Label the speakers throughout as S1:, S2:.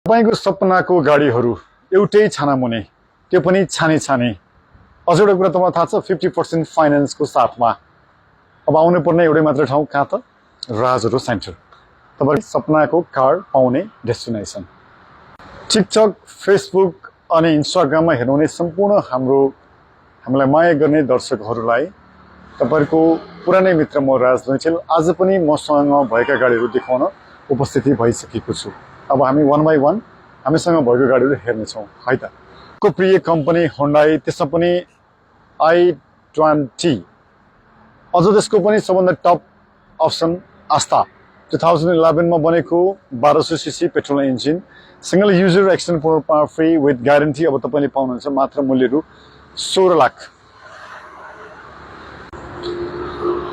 S1: तपाईको सपनाको गाडीहरू एउटै छाना मुनि त्यो पनि छानी छानी अझ एउटा कुरा तपाईलाई थाहा छ 50% फाइनान्सको साथमा अब आउनु पर्ने एउटै मात्र ठाउँ कहाँ त राज अटो सेन्टर तपाईले सपनाको कार पाउने डेस्टिनेसन टिकटक फेसबुक अनि इन्स्टाग्राममा हेर्नुहुने सम्पूर्ण हामीलाई माया गर्ने दर्शकहरूलाई तपाईको पुरानै मित्र म राज लैछेल आज पनि मसँग भएका गाडीहरू देखाउन उपस्थिति भइसकेको छु। अब हामी वन बाई वन हामीसँग भएको गाडीहरू हेर्नेछौँ है त। को प्रिय कम्पनी होन्डाई त्यसमा पनि i20 अझ त्यसको पनि सबभन्दा टप अप्सन आस्था 2011 मा बनेको 1200 CC petrol engine single user extend power free with guarantee अब तपाईले पाउनुहुन्छ मात्र मूल्य रु 16 लाख।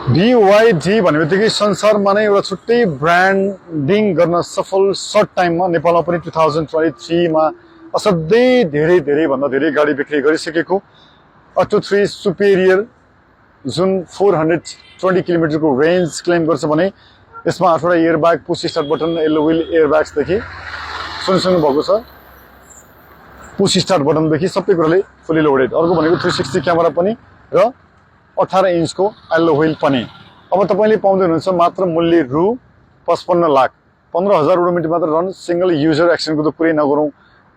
S1: BYD भनेबित्तिकै संसारमा नै एउटा छुट्टै ब्रान्डिङ गर्न सफल सर्ट टाइममा नेपालमा पनि 2023 मा असाध्यै धेरै भन्दा धेरै गाडी बिक्री गरिसकेको अटो 3 सुपेरियर जुन 420 किलोमिटरको रेन्ज क्लेम गर्छ भने यसमा 8 वटा airbag push start button alloy wheel airbags देखि सुनिसक्नु भएको छ। पुश स्टार्ट बटन देखि सबै कुराले फुल्ली लोडेड। अर्को भनेको 360 क्यामेरा पनि र 18 इन्चको येलो व्हील पनि। अब तपाईले पाउँदै हुनुहुन्छ मात्र मूल्य रु 55 लाख 15,000 किलोमिटर मात्र रन सिंगल युजर एक्सटेन्डको त कुरै नगरौं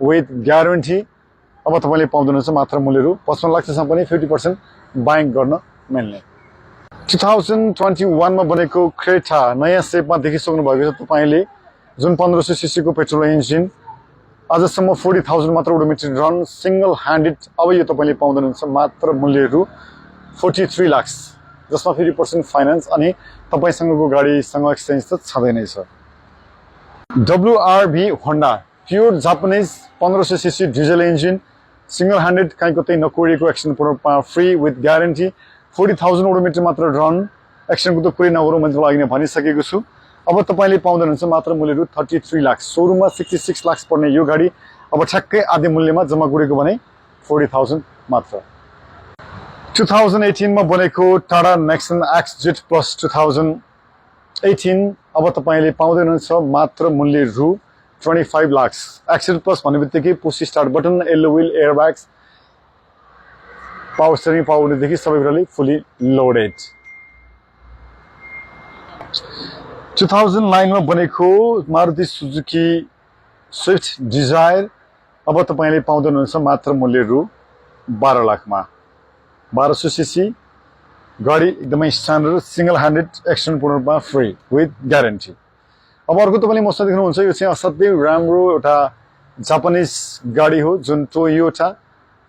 S1: विथ ग्यारेन्टी अब तपाईले पाउँदै हुनुहुन्छ मात्र मूल्य रु 55 लाख त्यसमा पनि 50% बाइङ गर्न मिल्ने। 2021 मा बनेको क्रेटा नयाँ सेपमा देखिसक्नु भएको छ तपाईले जुन 1500 सीसी को पेट्रोल इन्जिन आजसम्म 40,000 मात्र किलोमिटर रन सिंगल ह्यान्डेड अब यो तपाईले पाउँदै हुनुहुन्छ मात्र मूल्य रु 43 लाख जसमा 50% फाइनान्स अनि तपाईसँगको गाडीसँग एक्सचेन्ज त छँदै नै छ। WRV Honda pure Japanese 1500 CC diesel engine single handed काहीँ कतै नकोरिएको extend power free with guarantee 40,000 kilometre मात्र रन एक्सटेन्डको त कुरै नगरौँ मैले तपाईँलाई अघि नै भनिसकेको छु। अब तपाईले पाउँदै हुनुहुन्छ मात्र मूल्य रु 33 लाख शोरूममा 66 लाख पर्ने यो गाडी अब ठ्याक्कै आधी मूल्यमा जम्मा गरेको भने 40,000 मात्र। 2018 मा बनेको टाटा नेक्सन XZ प्लस 2018 अब तपाईले पाउँदै हुनुहुन्छ मात्र मूल्य रु 25 लाख। XZ प्लस भन्नेबित्तिकै push start button alloy wheel airbags power steering power देखि सबै कुराले फुल्ली लोडेड। 2009 मा बनेको मारुति सुजुकी स्विफ्ट डिजायर अब तपाईले पाउँदै हुनुहुन्छ मात्र मूल्य रु 12 लाखमा। 1200 सीसी गाडी एकदमै स्ट्यान्डर्ड सिंगल ह्यान्डेड एक्सटेन्ड पुनर्मा फ्री विथ ग्यारेन्टी। अब अर्को तपाईले मसँग देख्नुहुन्छ यो चाहिँ असाध्यै राम्रो एउटा जापानिज गाडी हो जुन टोयोटा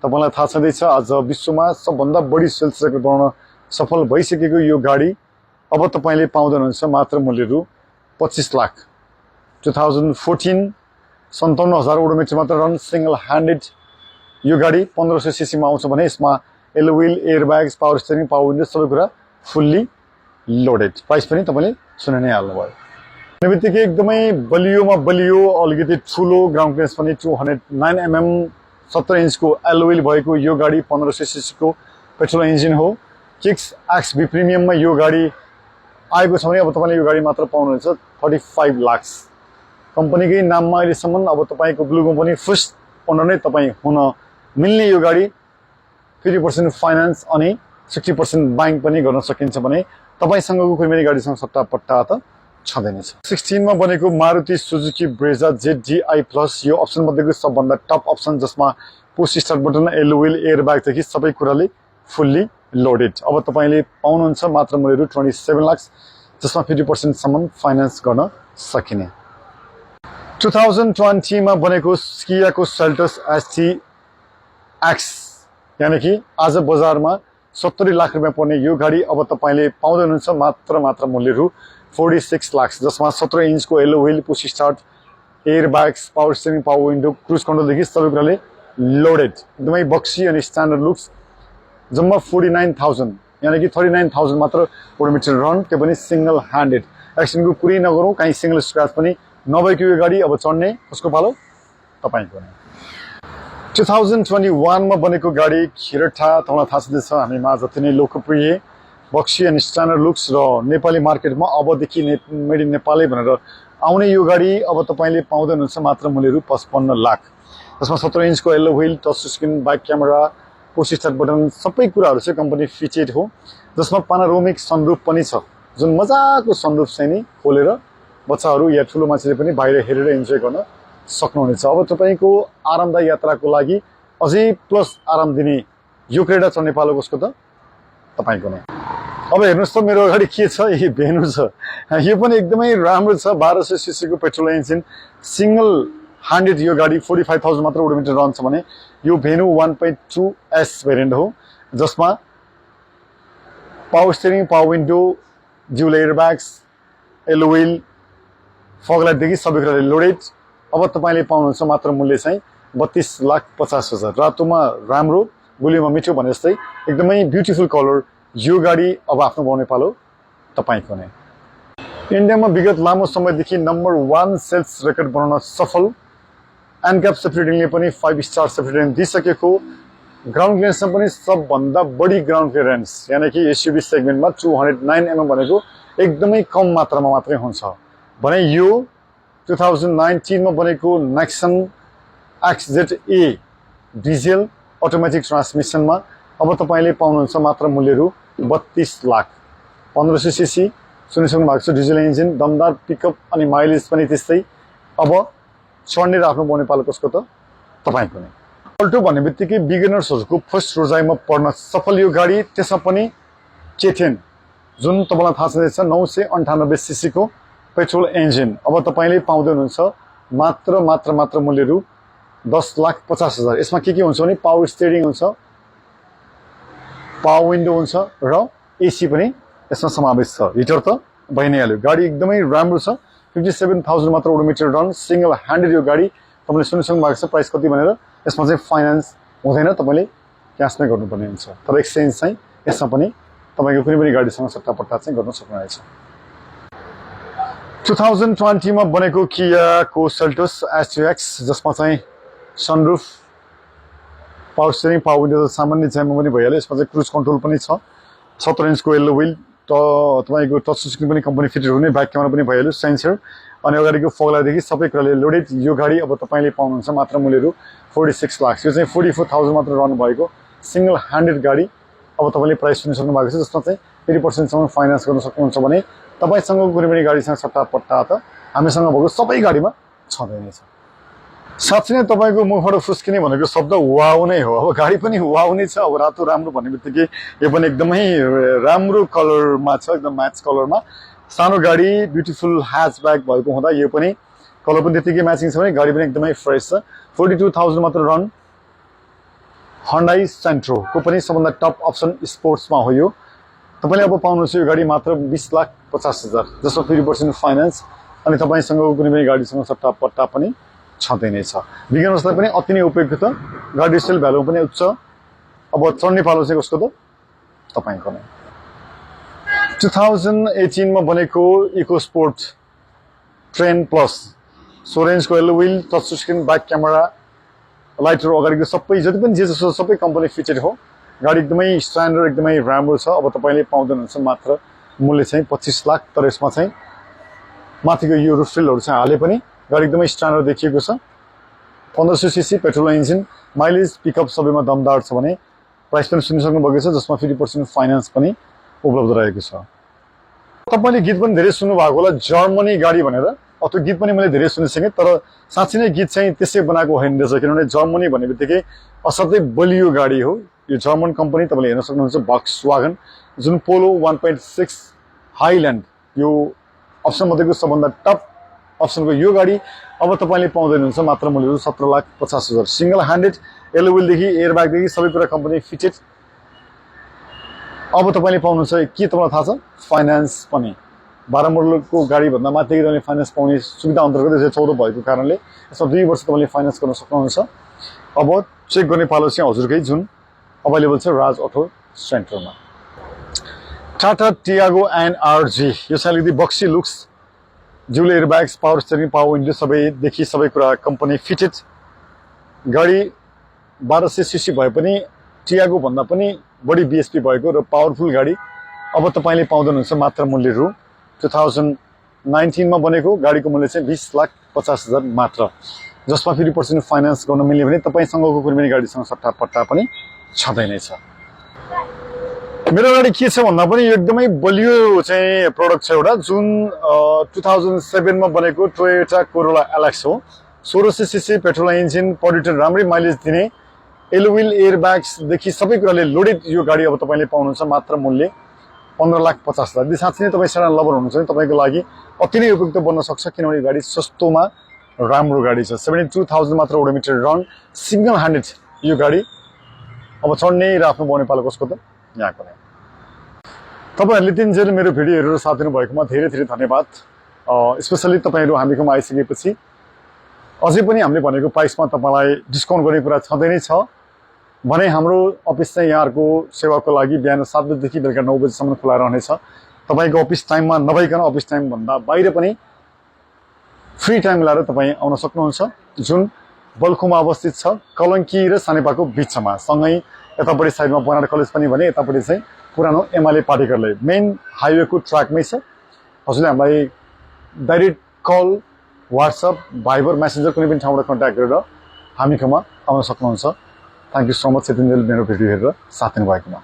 S1: तपाईलाई थाहा छँदैछ आज विश्वमा सबभन्दा बढी सेल्स रेकर्ड बनाउन सफल भइसकेको यो गाडी अब तपाईले पाउँदै हुनुहुन्छ मात्र मूल्य रु 25 लाख। 2014 57,000 किलोमिटर मात्र रन सिंगल ह्यान्डेड यो गाडी 1500 सीसी मा आउँछ भने यसमा alloy wheel airbags power steering power window सबै कुरा फुल्ली लोडेड। प्राइस पनि तपाईले सुने नै हाल्नुभयो। त्यसैबित्तिकै एकदमै बलियोमा बलियो अलिकति ठुलो ग्राउन्ड क्लियरेन्स पनि 209 mm 17 इन्चको येलो व्हील भएको यो गाडी 1500 सीसी को पेट्रोल इन्जिन हो। किक्स XB प्रिमियममा यो गाडी आएको छ भने अब तपाईले यो गाडी मात्र पाउनुहुन्छ 35 लाख। कम्पनीकै नाममा अहिलेसम्म अब तपाईको ब्लू कम्पनी फर्स्ट ओनर नै तपाई हुन मिल्ने यो गाडी 50% फाइनान्स अनि 60% बाइङ पनि गर्न सकिन्छ भने तपाईसँगको कुनै पनि गाडीसँग सट्टा पट्टा त छँदै नै छ। 16 मा बनेको Maruti Suzuki Brezza ZDI plus यो अप्सन मध्येको सबभन्दा टप अप्सन जसमा push start button alloy wheel airbag देखि सबै कुराले फुल्ली लोडेड अब तपाईले पाउनुहुन्छ मात्र मूल्य रु 27 लाख जसमा 50% सम्म फाइनान्स गर्न सकिने। 2020 मा बनेको कियाको सेल्टोस ST-X यानी कि आज बजारमा 70 लाख रुपैयाँ पर्ने यो गाडी अब तपाईले पाउँदै हुनुहुन्छ मात्र मूल्य रु 46 लाख जसमा 17 इन्चको alloy wheel push start airbags power steering power window cruise control देखि सबै कुराले लोडेड एकदमै बक्सी अनि स्ट्यान्डर्ड लुक्स जम्मा 49,000 यानी कि 39,000 मात्र किलोमिटर रन त्यो पनि सिंगल ह्यान्डेड एक्सटेन्डको कुरै नगरौँ कहीँ सिंगल स्क्रैच पनि नभएको यो गाडी अब चढ्ने कसको पालो तपाईको नै। 2021 मा बनेको गाडी खिरठा तपाईलाई थाहा छँदैछ हामीमा जति नै लोकप्रिय बक्सी अनि स्ट्यान्डर्ड लुक्स र नेपाली मार्केटमा अबदेखि मेड इन नेपालै भनेर आउने यो गाडी अब तपाईँले पाउँदै हुनुहुन्छ मात्र मूल्य रु 55 लाख। जसमा 17 इन्चको alloy wheel, touch screen, back camera, push start button सबै कुराहरू चाहिँ कम्पनी फिटेड हो। जसमा पानारोमिक सनरुफ पनि छ, जुन मजाको सनरुफ चाहिँ नि खोलेर बच्चाहरू या ठुलो मान्छेले पनि बाहिर हेरेर इन्जोय गर्न सक्नुहुनेछ। अब तपाईँको आरामदायी यात्राको लागि अझै प्लस आराम दिने यो क्रेडा चढ्ने पालो कसको त? तपाईँको नै। अब हेर्नुहोस् त मेरो अगाडि के छ, यही भेनु छ। यो पनि एकदमै राम्रो छ, 1200 सीसी को पेट्रोल इन्जिन, सिंगल ह्यान्डेड यो गाडी 45,000 मात्र ओडोमिटर रन छ भने यो भेनु 1.2S भेरिएन्ट हो। जसमा power steering, power window, dual airbags, alloy wheel, fog लाइटदेखि सबै कुराले लोडेड। अब तपाईँले पाउनुहुन्छ मात्र मूल्य चाहिँ 32,50,000। रातोमा राम्रो, गुलियोमा मिठो भने जस्तै एकदमै ब्युटिफुल कलर यो गाडी अब आफ्नो बनाउने पालो तपाईँको नै। इन्डियामा विगत लामो समयदेखि नम्बर 1 सेल्स रेकर्ड बनाउन सफल एनक्याप सेफ्टी रेटिङले पनि 5 स्टार सेफ्टी रेटिङ दिइसकेको, ग्राउन्ड क्लियरेन्समा पनि सबभन्दा बढी ग्राउन्ड क्लियरेन्स यानि कि एसयुभी सेगमेन्टमा 209 mm भनेको एकदमै कम मात्रामा मात्रै हुन्छ भने यो 2019 मा बनेको नेक्सन XZA डिजेल अटोमेटिक ट्रान्समिसनमा अब तपाईँले पाउनुहुन्छ मात्र मूल्य रु 32 लाख। 1500 सीसी सुनिसक्नु भएको छ डिजेल इन्जिन, दमदार पिकअप अनि माइलेज पनि त्यस्तै। अब चढ्ने र आफ्नो बनाउने पालो कसको त? तपाईँको नै। अल्टो भन्ने बित्तिकै बिगिनर्सहरूको फर्स्ट रोजाइमा पर्न सफल यो गाडी, त्यसमा पनि K10 जुन तपाईँलाई थाहा छँदैछ 998 सीसी को पेट्रोल इन्जिन। अब तपाईँले पाउँदै हुनुहुन्छ मात्र मूल्य रु 10,50,000। यसमा के हुन्छ भने पावर स्टियरिङ हुन्छ, पावर विन्डो हुन्छ र एसी पनि यसमा समावेश छ। हिटर त भइ नै हाल्यो। गाडी एकदमै राम्रो छ, 57,000 मात्र ओडोमिटर रन, सिंगल ह्यान्डेड यो गाडी। तपाईँले सुनिसक्नु भएको छ प्राइस कति भनेर। यसमा चाहिँ फाइनान्स हुँदैन, तपाईँले क्यासमै गर्नुपर्ने हुन्छ। तर एक्सचेन्ज चाहिँ यसमा पनि तपाईँको कुनै पनि गाडीसँग सट्टापट्टा चाहिँ गर्न सक्नुहुनेछ। 2020 मा बनेको कियाको सेल्टोस SUX जसमा चाहिँ sunroof, power steering, power window त सामान्य चाहिँमा पनि भइहाल्यो। यसमा चाहिँ क्रुज कन्ट्रोल पनि छ, 17 इन्चको एलो व्हील, तपाईँको टच स्क्रिन पनि कम्पनी फिटेड हुने, ब्याक क्यामेरा पनि भइहाल्यो, सेन्सर अनि अगाडिको फगलादेखि सबै कुराले लोडेड यो गाडी अब तपाईँले पाउनुहुन्छ मात्र मूल्य रु 46 लाख। यो चाहिँ 44,000 मात्र रन भएको सिंगल ह्यान्डेड गाडी। अब तपाईँले प्राइस सुनिसक्नु भएको छ, जसमा चाहिँ 80% सम्म फाइनान्स गर्न सक्नुहुन्छ भने तपाईँसँग कुनै पनि गाडीसँग सट्टापट्टा त हामीसँग भएको सबै गाडीमा छँदै नै छ। साँच्चै नै तपाईँको मुखबाट फुस्किने भनेको शब्द वाउ नै हो। अब गाडी पनि वाउ नै छ। अब रातो राम्रो भन्ने बित्तिकै यो पनि एकदमै राम्रो कलरमा छ, एकदम म्याच कलरमा। सानो गाडी ब्युटिफुल ह्याचब्याक भएको हुँदा यो पनि कलर पनि त्यतिकै म्याचिङ छ भने गाडी पनि एकदमै फ्रेस छ। 42,000 मात्र रन Hyundai Santro को पनि सबभन्दा टप अप्सन स्पोर्ट्समा हो यो। तपाईँले अब पाउनुहुन्छ यो गाडी मात्र 20,50,000 जसमा 30% फाइनान्स अनि तपाईँसँग कुनै पनि गाडीसँग सट्टापट्टा पनि छँदै नै छ। बिगिनर्सलाई पनि अति नै उपयुक्त, गाडी सेल भ्यालु पनि उच्च। अब चढ्ने पालो चाहिँ कसको त? तपाईँको नै। 2018 मा बनेको इको स्पोर्ट ट्रेन प्लस, 16 इन्चको alloy wheel, touch screen, back camera, लाइटहरू अगाडिको सबै जति पनि जे जसो सबै कम्पनी फिटेड हो। गाडी एकदमै स्ट्यान्डर्ड, एकदमै राम्रो छ। अब तपाईँले पाउँदै हुनुहुन्छ मात्र मूल्य चाहिँ 25 लाख। तर यसमा चाहिँ माथिको यो रुफिलहरू चाहिँ हाले पनि गाडी एकदमै स्ट्यान्डर्ड देखिएको छ। 1500 CC petrol engine, mileage, pickup सबैमा दमदार छ भने प्राइस पनि सुनिसक्नु भएको छ, जसमा 50% फाइनान्स पनि उपलब्ध रहेको छ। तपाईँले गीत पनि धेरै सुन्नु भएको होला जर्मनी गाडी भनेर। त्यो गीत पनि मैले धेरै सुनिसकेँ, तर साँच्चै नै गीत चाहिँ त्यसै बनाएको होइन रहेछ। किनभने जर्मनी भन्ने बित्तिकै असाध्यै बलियो गाडी हो। यो जर्मन कम्पनी तपाईँले हेर्न सक्नुहुन्छ Volkswagen जुन पोलो 1.6 हाइल्यान्ड यो अप्सन मध्येको सबभन्दा टप अप्सनको यो गाडी अब तपाईँले पाउँदै हुनुहुन्छ मात्र मूल्य 17,50,000। सिंगल ह्यान्डेड, एलो व्हीलदेखि एयरब्यागदेखि सबै कुरा कम्पनी फिटेड। अब तपाईँले पाउनुहुन्छ के तपाईँलाई थाहा छ? फाइनान्स पनि 12 मोडलको गाडीभन्दा माथिको तपाईँले फाइनान्स पाउने सुविधा अन्तर्गत 2014 भएको कारणले यसमा 2 वर्ष तपाईँले फाइनान्स गर्न सक्नुहुन्छ। अब चेक गर्ने पालो चाहिँ हजुरकै जुन अभाइलेबल छ राज अटो सेन्टरमा। टाटा टियागो NRG यो चाहिँ अलिकति boxy looks, dual airbags, power steering, power window सबैदेखि सबै कुरा कम्पनी फिटेड गाडी। 1200 सीसी भए पनि टियागो भन्दा पनि बढी BSP भएको र पावरफुल गाडी अब तपाईँले पाउँदै हुनुहुन्छ मात्र मूल्य रु 2019 2019 मा बनेको गाडीको मूल्य चाहिँ 20,50,000 मात्र, जसमा 50% फाइनान्स गर्न मिल्ने भने तपाईसँगको कुनै पनि गाडीसँग सट्टापट्टा पनि छँदैन छ। मेरो गाडी के छ भन्दा पनि यो एकदमै बलियो चाहिँ प्रोडक्ट छ एउटा, जुन 2007 मा बनेको टोयोटा कोरोला एलेक्स हो। 1600 सीसी पेट्रोल इन्जिन, पॉड्युटर, राम्रै माइलेज दिने, एलोविल एयरब्याग्स देखि सबै कुराले लोडेड यो गाडी अब तपाईले पाउनुहुन्छ मात्र मूल्य 15,50,000। यदि साँच्चै नै तपाईँ सेडान लभर हुनुहुन्छ भने तपाईको लागि अति नै उपयुक्त बन्न सक्छ, किनभने गाडी सस्तोमा राम्रो गाडी छ। 72,000 मात्र ओडोमिटर रन, सिंगल ह्यान्डेड यो गाडी अब चढ्ने र आफ्नो बनाउने पालो कसको त यहाँको नै। तपाईहरुले दिनजेल मेरो भिडियो हेरेर साथ दिनु भएकोमा धेरै धेरै धन्यवाद। स्पेशली तपाईहरु हामीकोमा आइसकेपछि अझै पनि हामीले भनेको प्राइसमा तपाईलाई डिस्काउन्ट गर्ने कुरा छँदै नै छ भने हाम्रो अफिस चाहिँ यहाँहरुको सेवाको लागि बिहान 7 बजेदेखि बेलुका 9 बजेसम्म खुला रहनेछ। तपाईको अफिस टाइममा नभइकन अफिस टाइम भन्दा बाहिर पनि फ्री टाइम मिलाएर तपाईँ आउन सक्नुहुन्छ, जुन बल्खुमा अवस्थित छ, कलंकी र सानेपाको बिचमा। सँगै यतापट्टि साइडमा बनारस कलेज पनि भने यतापट्टि चाहिँ पुरानो एमएलए पार्टिकलले मेन हाइवेको ट्र्याकमै छ। हजुरले हामीलाई direct call, WhatsApp, Viber, Messenger कुनै पनि ठाउँबाट कन्ट्याक्ट गरेर हामीकोमा आउन सक्नुहुन्छ। थ्याङ्क यू सो मच यतिन्जेल मेरो भिडियो हेरेर साथ दिनुभएकोमा।